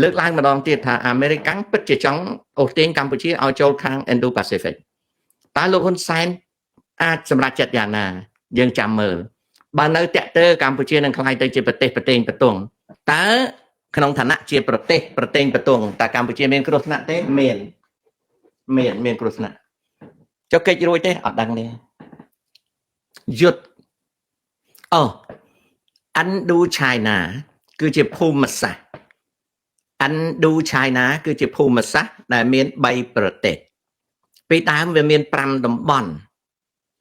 លើកឡើងម្ដងទៀតថាអាមេរិកកាំងពិតជាចង់អូសទាញកម្ពុជាឲ្យចូលខាង Indo-Pacific តើលោកហ៊ុនសែនអាចសម្រេចចិត្តយ៉ាងណាយើងចាំមើលបើនៅតាក់ទើកម្ពុជានឹងក្លាយទៅជាប្រទេសប្រទេសប្រទងតើក្នុងឋានៈជាប្រទេសប្រទេសប្រទងតើកម្ពុជាមានគ្រោះថ្នាក់ទេមានមានមានគ្រោះថ្នាក់ចុះកិច្ចរួចទេអត់ដឹងទេយុទ្ធអូ Indo China គឺជាភូមិសាស្ត្រ Indo China គឺជាភូមិសាស្ត្រដែលមាន3ប្រទេសពីដើមវាមាន5តំបន់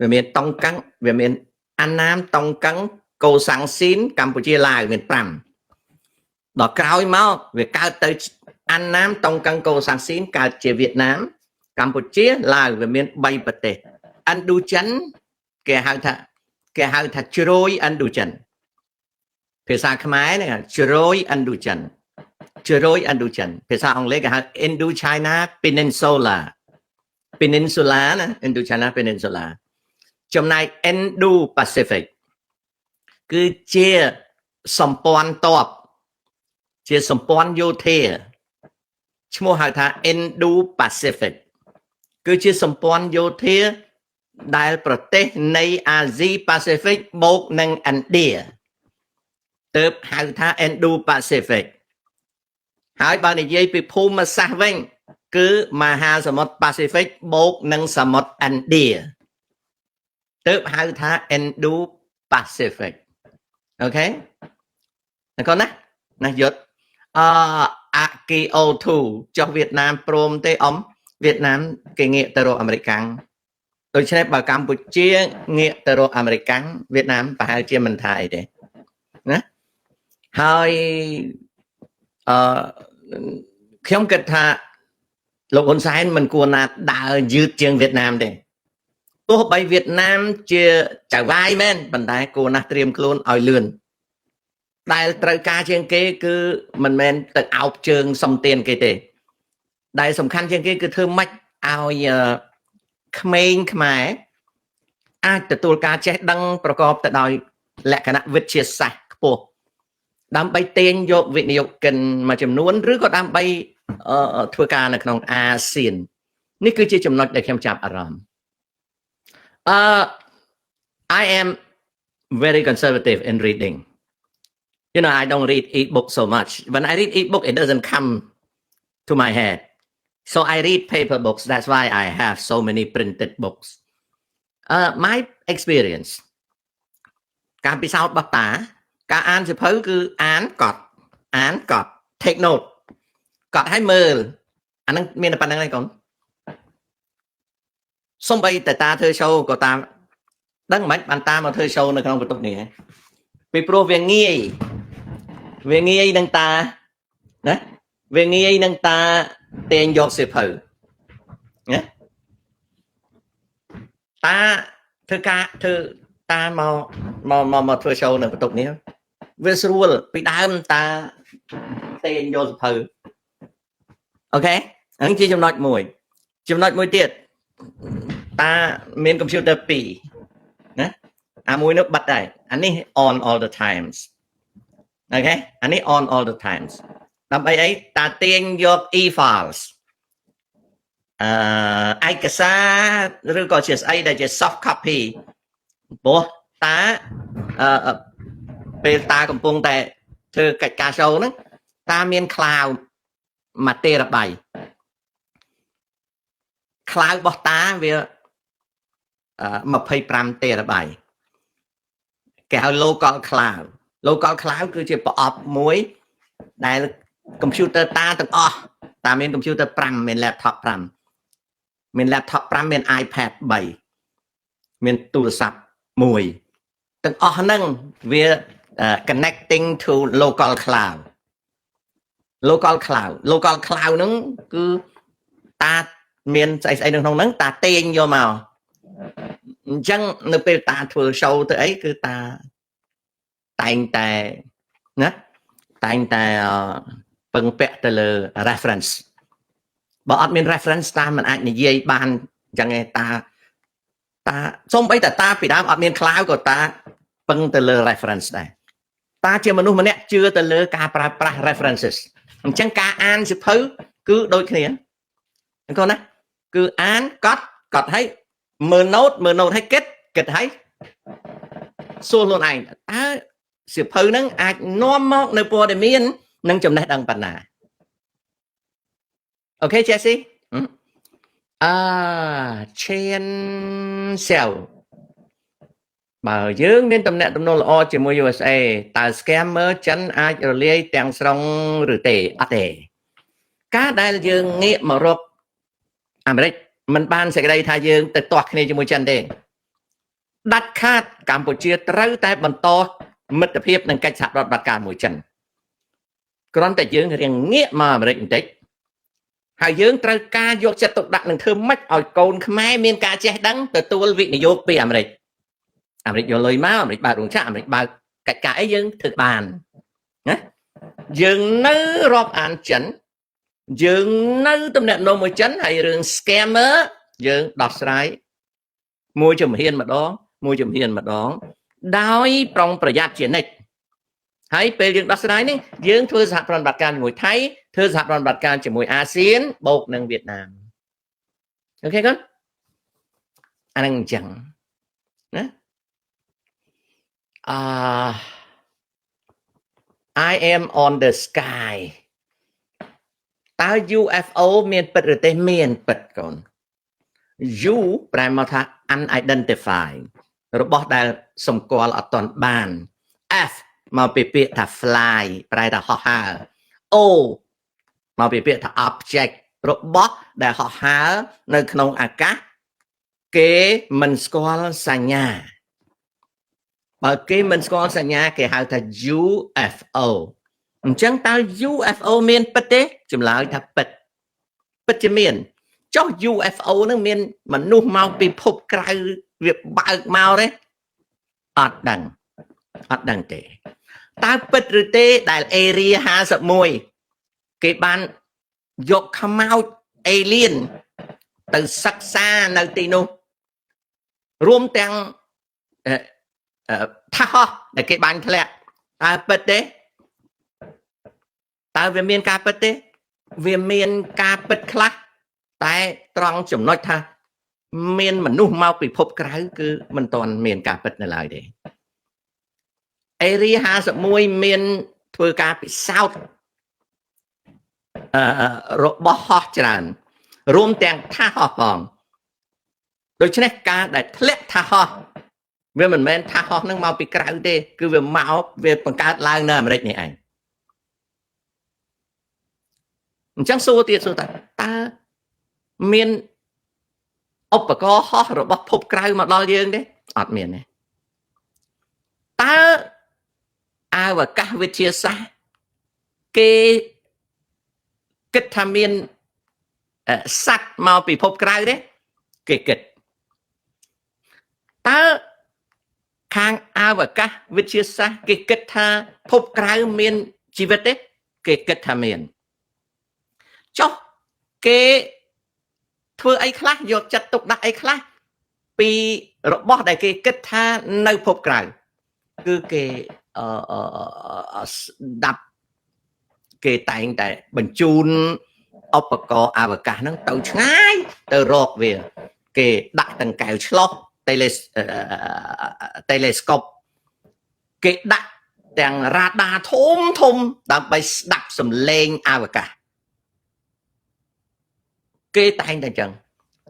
វាមានតុងកឹងវាមានអាណាមតុងកឹងកូសាំងស៊ីនកម្ពុជាឡាវមាន5ដល់ក្រោយមកវាកើតទៅអាណាមតុងកឹងកូសាំងស៊ីនកើតជាវៀតណាមកម្ពុជាឡាវវាមាន3ប្រទេសឥណ្ឌូចិនគេហៅថាគេហៅថាជ្រោយឥណ្ឌូចិនភាសាខ្មែរនេះជ្រោយឥណ្ឌូចិនជ្រោយឥណ្ឌូចិនភាសាអង់គ្លេសគេហៅ Indo China Peninsula Peninsula ណា Indo China Peninsula ចំណែក Indo Pacific គឺជាសម្ព័ន្ធតបជាសម្ព័ន្ធយោធាឈ្មោះហៅថា Indo Pacific គឺជាសម្ព័ន្ធយោធាដែលប្រទេសនៃអាស៊ីប៉ាស៊ីហ្វិកបូកនឹងឥណ្ឌាទើបហៅថា Indo Pacific ហើយបើនិយាយពីភូមិសាស្ត្រវិញគឺមហាសមុទ្រប៉ាស៊ីហ្វិកបូកនឹងសមុទ្រឥណ្ឌាទើបហៅថា Indo Pacific OK ណាកូនណាណាយុទ្ធអអាគី O2 ចុះវៀតណាមព្រមទេអ៊ំវៀតណាមគេងាកទៅរកអាមេរិកាំងដូច្នេះបើកម្ពុជាងាកទៅរកអាមេរិកាំងវៀតណាមប្រហែលជាមិនថាអីទេណាហើយអឺខ្ញុំគិតថាលោកហ៊ុនសែនមិនគួរណាដើរយឺតជាងវៀតណាមទេទោះបីវៀតណាមជាចៅវាយមែនប៉ុន្តែគួរណាស់ត្រៀមខ្លួនឲ្យលឿនដែលត្រូវការជាងគេគឺមិនមែនទៅអោបជើងសំទៀនគេទេដែលសំខាន់ជាងគេគឺធ្វើម៉េចឲ្យក្មេងខ្មែរអាចទទួលការចេះដឹងប្រកបទៅដោយលក្ខណៈវិទ្យាសាស្ត្រខ្ពស់ដើម្បីទាញយកវិនិយោគិនមួយចំនួនឬក៏ដើម្បីធ្វើការនៅក្នុងអាស៊ាននេះគឺជាចំណុចដែលខ្ញុំចាប់អារម្មណ៍អឺ I am very conservative in reading. I don't read ebook so much. When I read ebook, it doesn't come to my head, so I read paper books. That's why I have so many printed books. My experience ការពិសោធន៍របស់តាការអានសៀវភៅគឺអានកត់អានកត់ take note កត់ឲ្យមើលអាហ្នឹងមានតែប៉ុណ្្នឹងឯងកូនសំបីតែតាធ្វើ show ក៏តាមដឹងមិនបានតាមកធ្វើ show នៅក្នុងបន្ទប់នេះពីព្រោះវាងាយវាងាយនឹងតាណាវាងាយនឹងតាទាញយកសៀវភៅណាតាធ្វើការធ្វើតាមកមកមកមកធ្វើ show នៅបន្ទប់នេះវាស្រួលពីដើមតាទាញយកសៀវភៅ OK ហ្នឹងជាចំណុចមួយចំណុចមួយទៀតតាមានកុំព្យូទ័រ2ណាអាមួយនោះបិទដែរអានេះ on all the times OK អានេះ on all the times ដើម្បីអីតាទាញយក e files អឺឯកសារឬក៏ជាស្អីដែលជា soft copy ព្រោះតាអឺពេលតាកំពុងតែធ្វើកិច្ចការ show ហ្នឹងតាមាន cloud 1 terabyte cloud របស់តាវា25 terabyte គេហៅ local cloud. Local cloud គឺជាប្រអប់មួយដែល computer តាទាំងអស់តាមាន computer 5មាន laptop 5មាន laptop 5មាន iPad 3មានទូរស័ព្ទ1ទាំងអស់ហ្នឹងវា connecting to local cloud. Local cloud, local cloud ហ្នឹងគឺតាមានស្អីស្អីនៅក្នុងហ្នឹងតាទាញយកមកអញ្ចឹងនៅពេលតាធ្វើ show ទៅអីគឺតាតែងតែណាតែងតែពឹងពាក់ទៅលើ reference បើអត់មាន reference តាមិនអាចនិយាយបានអញ្ចឹងឯងតាតាសូម្បីតែតាពីដើមអត់មាន cloud ក៏តាពឹងទៅលើ reference ដែរតាជាមនុស្សម្នាក់ជឿទៅលើការប្រើប្រាស់ references. អញ្ចឹងការអានសៀវភៅគឺដូចគ្នាអង្គណាគឺអានកត់កត់ឲ្យមើល note មើល note ឲ្យគិតគិតឲ្យសួរខ្លួនឯងតើសៀវភៅហ្នឹងអាចនាំមកនៅព័ត៌មាននិងចំណេះដឹងប៉ុណ្ណាOK Jesse អាឈៀនសែវបើយើងមានតំណែងតំណងល្អជាមួយ USA តើ scammer ចិនអាចរលាយទាំងស្រុងឬទេអត់ទេការដែលយើងងាកមករកអាមេរិកមិនបានសេចក្តីថាយើងទៅទាស់គ្នាជាមួយចិនទេដាច់ខាតកម្ពុជាត្រូវតែបន្តមិត្តភាពនិងកិច្ចសហប្រតិបត្តិការមួយចិនគ្រាន់តែយើងរៀងងាកមកអាមេរិកបន្តិចហើយយើងត្រូវការយកចិត្តទុកដាក់នឹងធ្វើម៉េចឲ្យកូនខ្មែរមានការចេះដឹងទទួលវិនិយោគពីអាមេរិកអាមេរិកយកលុយមកអាមេរិកបើករោងចក្រអាមេរិកបើកកិច្ចការអីយើងធ្វើបានណាយើងនៅរាប់អានចិនយើងនៅតំណែងមួយចិនហើយរឿង scammer យើងដោះស្រាយមួយជំហានម្ដងមួយជំហានម្ដងដោយប្រុងប្រយ័ត្នជានិច្ចហើយពេលយើងដោះស្រាយនេះយើងធ្វើសហប្រតិបត្តិការជាមួយថៃធ្វើសហប្រតិបត្តិការជាមួយអាស៊ានបូកនឹងវៀតណាម OK កូនអានឹងអញ្ចឹងណាអា I am on the sky តើ UFO មានពិតឬទេមានពិតកូន U ប្រែមកថា unidentified របស់ដែលសម្គាល់អត់ទាន់បាន F មកពីពាក្យថា fly ប្រែថាហោះហើរ O មកពីពាក្យថា object របស់ដែលហោះហើរនៅក្នុងអាកាសគេមិនស្គាល់សញ្ញាបើគេមិនស្គាល់សញ្ញាគេហៅថា UFO អញ្ចឹងតើ UFO មានពិតទេចម្លើយថាពិតពិតជាមានចុះ UFO នឹងមានមនុស្សមកពីភពក្រៅវាបើកមកទេអត់ដឹងអត់ដឹងទេតើពិតឬទេដែល Area 51គេបានយកខ្មោច alien ទៅសិក្សានៅទីនោះរួមទាំងថាសហោះដែលគេបាញ់ធ្លាក់តើពិតទេតើវាមានការពិតទេវាមានការពិតខ្លះតែត្រង់ចំណុចថាមានមនុស្សមកពិភពក្រៅគឺមិនទាន់មានការពិតនៅឡើយទេ Area 51មានធ្វើការពិសោធន៍អឺរបស់ហោះច្រើនរួមទាំងថាសហោះផងដូច្នេះការដែលធ្លាក់ថាសហោះវាមិនមែនថាសហោះនឹងមកពីក្រៅទេគឺវាមកវាបង្កើតឡើងនៅអាមេរិកនេះឯងអញ្ចឹងសួរទៀតសួរថាតើមានឧបករណ៍ហោះរបស់ភពក្រៅមកដល់យើងទេអត់មានទេតើអវកាសវិទ្យាសាស្ត្រគេគិតថាមានសត្វមកពីភពក្រៅទេគេគិតតើខាងអវកាសវិទ្យាសាស្ត្រគេគិតថាភពក្រៅមានជីវិតទេគេគិតថាមានចុះគេធ្វើអីខ្លះយកចិត្តទុកដាក់អីខ្លះពីរបស់ដែលគេគិតថានៅភពក្រៅគឺគេអឺស្ដាប់គេតែងតែបញ្ជូនឧបករណ៍អវកាសហ្នឹងទៅឆ្ងាយទៅរកវាគេដាក់ទាំងកែវឆ្លុះ telescope គេដាក់ទាំងរ៉ាដាធំធំដើម្បីស្ដាប់សំឡេងអវកាសគេតែងតែអញ្ចឹង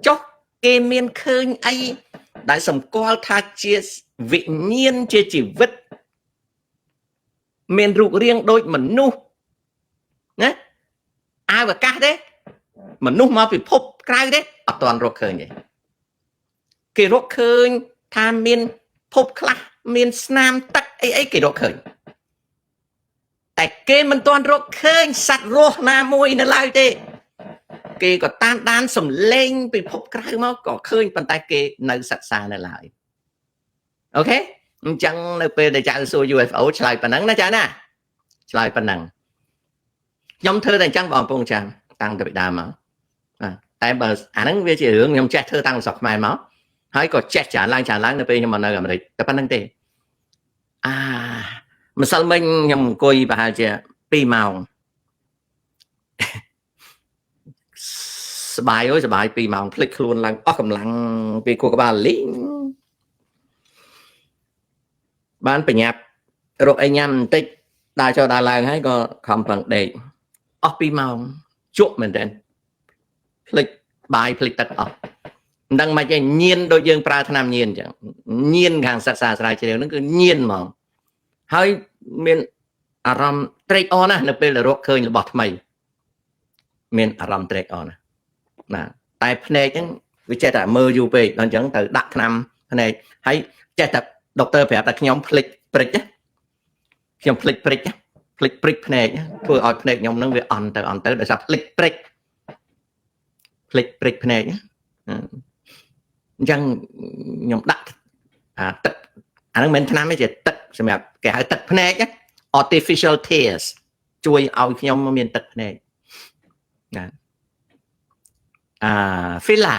ចុះគេមានឃើញអីដែលសម្គាល់ថាជាវិញ្ញាណជាជីវិតមានរូបរាងដូចមនុស្សណាអវកាសទេមនុស្សមកពិភពក្រៅទេអត់ទាន់រកឃើញទេគេរកឃើញថាមានភពខ្លះមានស្នាមទឹកអីអីគេរកឃើញតែគេមិនទាន់រកឃើញសត្វរស់ណាមួយនៅឡើយទេគេក៏តាមដានសំឡេងពិភពក្រៅមកក៏ឃើញប៉ុន្តែគេនៅសិក្សានៅឡើយ OK អញ្ចឹងនៅពេលដែលចៅសួរ UFO ឆ្លើយប៉ុណ្ណឹងណាចាណាឆ្លើយប៉ុណ្ណឹងខ្ញុំធ្វើតែអញ្ចឹងបងប្អូនចាំតាំងពីដើមមកតែបើអាហ្នឹងវាជារឿងខ្ញុំចេះធ្វើតាំងពីស្រុកខ្មែរមកហើយក៏ចេះច្រើនឡើងច្រើនឡើងនៅពេលខ្ញុំមកនៅអាមេរិកតែប៉ុណ្្នឹងទេអាម្សិលមិញខ្ញុំអង្គុយប្រហែលជា2ម៉ោង សបាយអើយសបាយ2ម៉ោងភ្លេចខ្លួនឡើងអស់កម្លាំងពីខួរក្បាលលីងបានបញ្ញាប់រកអីញ៉ាំបន្តិចដើរចូលដើរឡើងហើយក៏ខំប្រឹងដេកអស់2ម៉ោងជក់មែនតើភ្លេចបាយភ្លេចទឹកអស់មិនដឹងមិនឯងញៀនដូចយើងប្រើថ្នាំញៀនអញ្ចឹងញៀនខាងសិក្សាស្រាវជ្រាវហ្នឹងគឺញៀនហ្មងហើយមានអារម្មណ៍ត្រេកអរណាស់នៅពេលដែលរកឃើញរបស់ថ្មីមានអារម្មណ៍ត្រេកអរណាស់បាទតែភ្នែកហ្នឹងវាចេះតែមើលយូរពេកដល់អញ្ចឹងត្រូវដាក់ថ្នាំភ្នែកហើយចេះតែដុកទ័រប្រាប់តែខ្ញុំភ្លេចព្រិចខ្ញុំភ្លេចព្រិចភ្លេចព្រិចភ្នែកធ្វើឲ្យភ្នែកខ្ញុំហ្នឹងវាអន់ទៅអន់ទៅដោយសារភ្លេចព្រិចភ្លេចព្រិចភ្នែកអញ្ចឹងខ្ញុំដាក់អាទឹកអាហ្នឹងមិនមែនថ្នាំទេជាទឹកសម្រាប់គេហៅទឹកភ្នែក artificial tears ជួយឲ្យខ្ញុំមានទឹកភ្នែកណាអា fila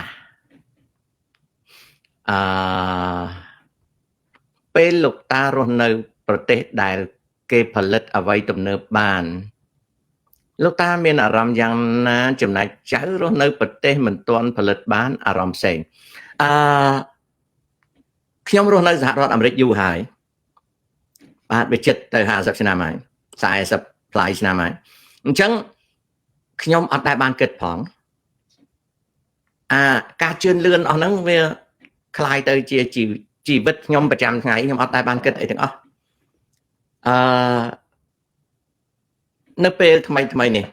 អឺពេលលោកតារស់នៅប្រទេសដែលគេផលិតអ្វីទំនើបបានលោកតាមានអារម្មណ៍យ៉ាងណាចំណែកចៅរស់នៅប្រទេសមិនទាន់ផលិតបានអារម្មណ៍ផ្សេងអឺខ្ញុំរស់នៅសហរដ្ឋអាមេរិកយូរហើយបាទវាជិតទៅ50ឆ្នាំហើយ40ប្លាយឆ្នាំហើយអញ្ចឹងខ្ញុំអត់ដែលបានគិតផងអាការជឿនលឿនអស់ហ្នឹងវាคล้ายទៅជាជីវិតខ្ញុំប្រចាំថ្ងៃខ្ញុំអត់ដែលបានគិតអីទាំងអស់អឺនៅពេលថ្មីថ្មីនេះ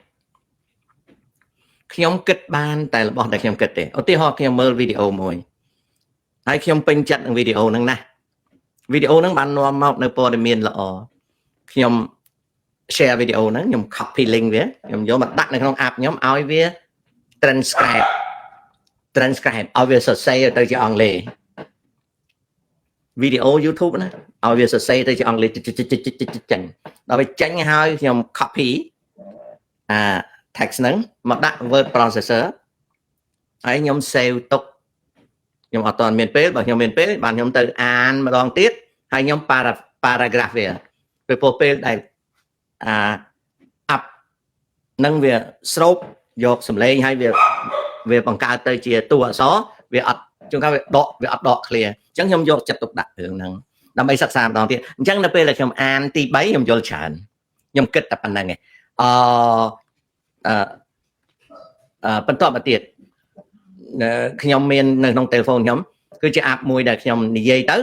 ខ្ញុំគិតបានតែរបស់ដែលខ្ញុំគិតទេឧទាហរណ៍ខ្ញុំមើលវីដេអូមួយហើយខ្ញុំពេញចិត្តនឹងវីដេអូហ្នឹងណាស់វីដេអូហ្នឹងបាននាំមកនៅព័ត៌មានល្អខ្ញុំ share វីដេអូហ្នឹងខ្ញុំ copy link វាខ្ញុំយកមកដាក់នៅក្នុង app ខ្ញុំឲ្យវា transcribe ឲ្យវាសរសេរទៅជាអង់គ្លេសវីដេអូ YouTube ណាឲ្យវាសរសេរទៅជាអង់គ្លេសចេញដល់វាចេញហើយខ្ញុំ copy អា text ហ្នឹងមកដាក់ word processor ហើយខ្ញុំ save ទុកខ្ញុំអត់ទាន់មានពេលបើខ្ញុំមានពេលបានខ្ញុំទៅអានម្ដងទៀតហើយខ្ញុំ paragraph វាពេលពោះពេលដែលអា app នឹងវាស្រូបយកសំឡេងហើយវាវាបង្កើតទៅជាតួអក្សរវាអត់ជួនកាលវាដកវាអត់ដក clear អញ្ចឹងខ្ញុំយកចិត្តទុកដាក់រឿងហ្នឹងដើម្បីសិក្សាម្ដងទៀតអញ្ចឹងនៅពេលដែលខ្ញុំអានទី3ខ្ញុំយល់ច្រើនខ្ញុំគិតតែប៉ុណ្្នឹងឯងអឺអឺបន្តមកទៀតខ្ញុំមាននៅក្នុងទូរស័ព្ទខ្ញុំគឺជា app មួយដែលខ្ញុំនិយាយទៅ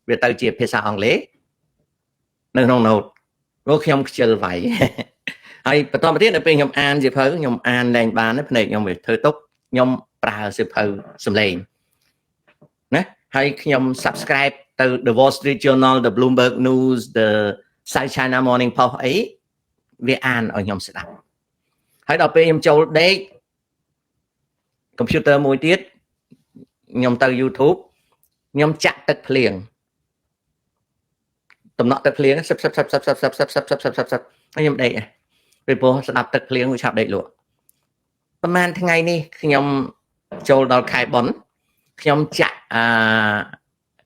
វាទៅជាភាសាអង់គ្លេសនៅក្នុង note ព្រោះខ្ញុំខ្ជិលវាយហើយបន្តមកទៀតនៅពេលខ្ញុំអានសៀវភៅខ្ញុំអានលែងបានភ្នែកខ្ញុំវាធ្វើទុកខ្ញុំប្រើសៀវភៅសំឡេងណាហើយខ្ញុំ subscribe ទៅ The Wall Street Journal, The Bloomberg News, The South China Morning Post អីវាអានឲ្យខ្ញុំស្ដាប់ហើយដល់ពេលខ្ញុំចូលដេក computer មួយទៀតខ្ញុំទៅ YouTube ខ្ញុំចាក់ទឹកភ្លៀងតំណក់ទឹកភ្លៀងសឹបសឹបសឹបសឹបសឹបសឹបសឹបសឹបសឹបសឹបសឹបសឹបហើយខ្ញុំដេកពីព្រោះស្ដាប់ទឹកភ្លៀងវាឆាប់ដេកលក់ប្រហែលថ្ងៃនេះខ្ញុំចូលដល់ខែបុណ្យខ្ញុំចាក់អា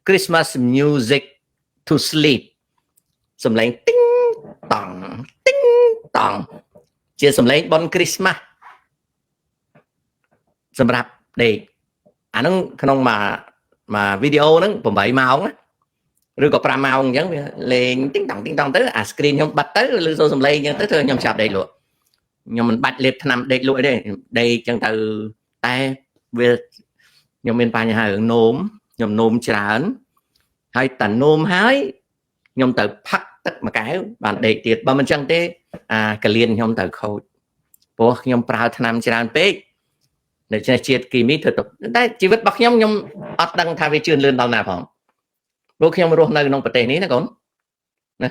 Christmas music to sleep សំឡេងទីងតង់ទីងតង់ជាសំឡេងបុណ្យ Christmas សម្រាប់ដេកអាហ្នឹងក្នុងមួយមួយវីដេអូហ្នឹង8ម៉ោងឬក៏5ម៉ោងអញ្ចឹងវាលេងទីងតង់ទីងតង់ទៅអា screen ខ្ញុំបិទទៅឬសូសំឡេងអញ្ចឹងទៅធ្វើខ្ញុំចាប់ដេកលក់ខ្ញុំមិនបាច់លេបថ្នាំដេកលក់អីទេដេកអញ្ចឹងទៅតែវាខ្ញុំមានបញ្ហារឿងនោមខ្ញុំនោមច្រើនហើយតានោមហើយខ្ញុំទៅផឹកទឹកមួយកែវបានដេកទៀតបើមិនចឹងទេអាកលៀនខ្ញុំទៅខូចព្រោះខ្ញុំប្រើថ្នាំច្រើនពេកដូច្នេះជាតិគីមីធ្វើទុកតែជីវិតរបស់ខ្ញុំខ្ញុំអត់ដឹងថាវាជឿនលឿនដល់ណាផងព្រោះខ្ញុំរស់នៅក្នុងប្រទេសនេះណាកូនណា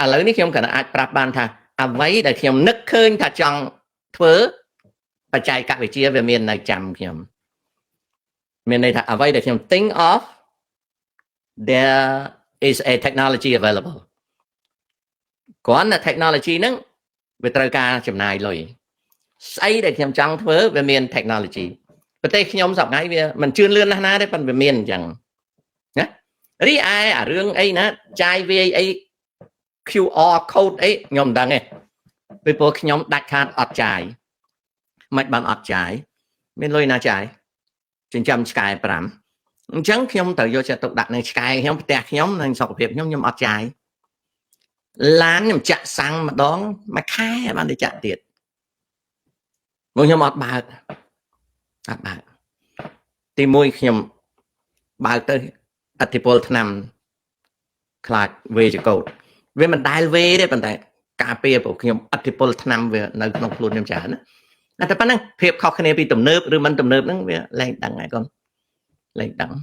ឥឡូវនេះខ្ញុំគ្រាន់តែអាចប្រាប់បានថាអ្វីដែលខ្ញុំនឹកឃើញថាចង់ធ្វើបច្ចេកវិទ្យាវាមាននៅចាំខ្ញុំមានន័យថាអ្វីដែលខ្ញុំ think of, there is a technology available គ្រាន់តែ technology ហ្នឹងវាត្រូវការចំណាយលុយស្អីដែលខ្ញុំចង់ធ្វើវាមាន technology ប្រទេសខ្ញុំសប្តាហ៍វាមិនជឿនលឿនណាស់ណាទេប៉ុន្តែវាមានអញ្ចឹងណារីឯអារឿងអីណាចាយវាយអី QR code អីខ្ញុំមិនដឹងទេពីព្រោះខ្ញុំដាច់ខាតអត់ចាយមិនបានអត់ចាយ មានលុយណាចាយចិញ្ចឹមឆ្កែ5អញ្ចឹងខ្ញុំត្រូវយកចិត្តទុកដាក់នឹងឆ្កែខ្ញុំផ្ទះខ្ញុំនិងសុខភាពខ្ញុំខ្ញុំអត់ចាយឡានខ្ញុំចាក់សាំងម្ដងមួយខែបានទៅចាក់ទៀតមកខ្ញុំអត់បើកអត់បើកទី1ខ្ញុំបើកទៅអធិពលឆ្នាំខ្លាចវេចកោតវាមិនដែលវេទេប៉ុន្តែការពារពួកខ្ញុំអធិពលឆ្នាំវានៅក្នុងខ្លួនខ្ញុំច្រើនណាតែប៉ុណ្ណឹងភាពខុសគ្នាពីទំនើបឬមិនទំនើបហ្នឹងវាលែងដឹងហើយកូនលែងដឹង។